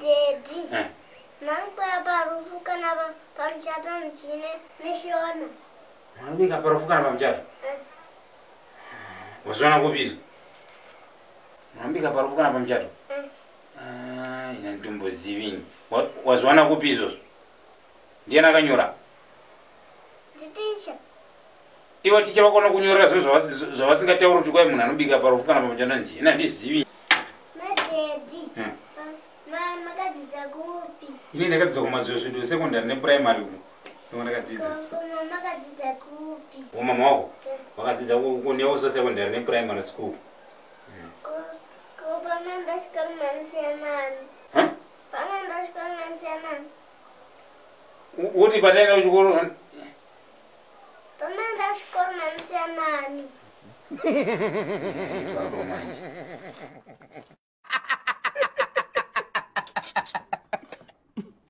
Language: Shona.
Daddy. Manikuya parufu kana pamuchato ndichine neshona. Manobika parufu kana pamuchato? Wazviona kupi izvo? Manobika parufu kana pamuchato? Ah, ina nditombozivi ini. Wazviwana kupi izvozvo? Ndiani akanyora? Nditicha. Ivo ticha vakona kunyorera zvinhu zvavasingatauri kuti kwai munhu anobika parufu kana pamuchato nje. Ina handizivi. Madaddy. Makadzidza kupi? Ini ndakadzidza kuMadziwa secondary neprimary uko. Ndiko ndakadzidza. Makadzidza kupi? Mama wako wakadzidza kuNeuso secondary neprimary school. Ko panoenda chikoro manisiyanani? Panoenda chikoro manisiyanani? Uti pataenda kuchikoro? Panoenda chikoro manisiyanani? Baba manje.